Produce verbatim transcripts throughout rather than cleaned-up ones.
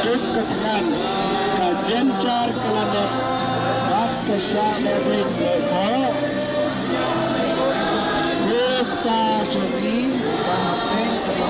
Ka tngan ka jynjar ka la dep bad ka shah dep rit lehkhoh. Khrista jong ngi ba hapdeng ka la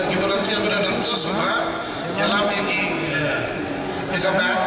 Ki volunteer ba dang nang sngewbha ïalam ïa ki, eh, ïa ka band.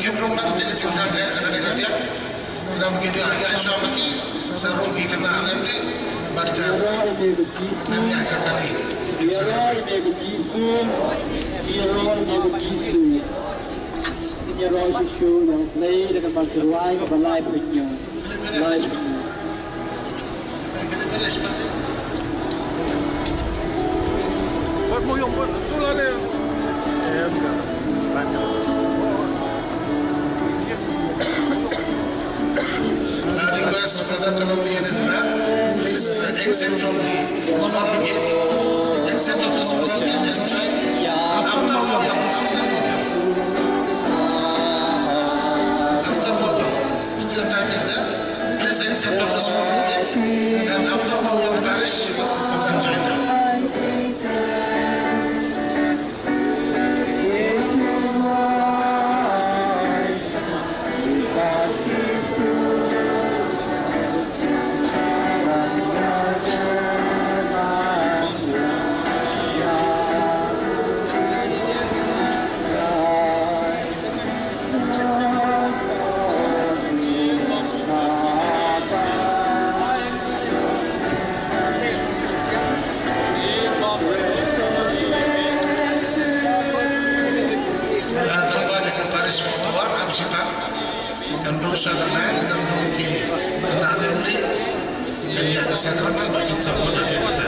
Ki rung nang te ka jingkhang eh ka dang ka diak. Nang ki diak ïa shuwa ba ki sa rung ki khynnah lem di bad ka. Nang ïa ka kali. Ïa ïa ka Jisu. Ïa ïa ka Jisu. Ïa ïa ka Jisu. Ïa ïa ka Jisu. Uh, request Brother Colombian is back. Please, uh, exit from the small gate. Exit of the small gate and join after Mawliang. After Mawliang. After Mawliang. Still time is there. Please accept of the small meeting, and after Mawliang Parish, you can join them. Kan rung sha ka lain, kan rung ki khynnah lem lei, kan ïa ka sakramen ba kin sa bud ïa ka.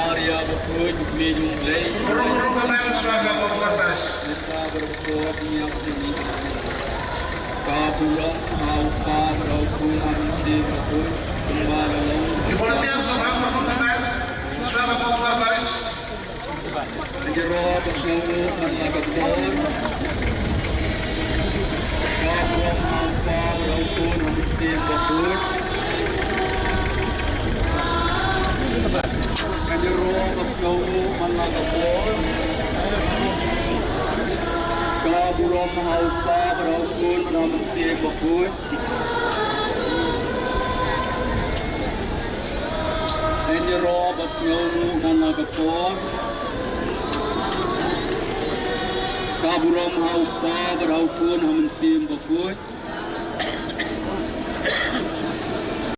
Maria bakhuid, U Kmie jong U Blei. Rung rung ka ban shuwa ka bor baris. Lada baroh kor ïa ka ni. Ka burom ha U Kpa bad ha U Khun bad ha U Mynsiem Bakhuid. Kumba la long. Ki volunteers shuwa ka bor baris. Ïaroh ba sngewbha man la ka por. Ka burom ha U Kpa bad ha U Khun bad ha U Mynsiem Bakhuid. Ïaroh ba sngewbha man la ka por. Ka burom ha U Kpa bad ha U Khun bad ha U Mynsiem Bakhuid. Ïaroh ba sngewbha man la ka por. Ka burom ha U Kpa bad ha U Khun bad ha U Mynsiem Bakhuid.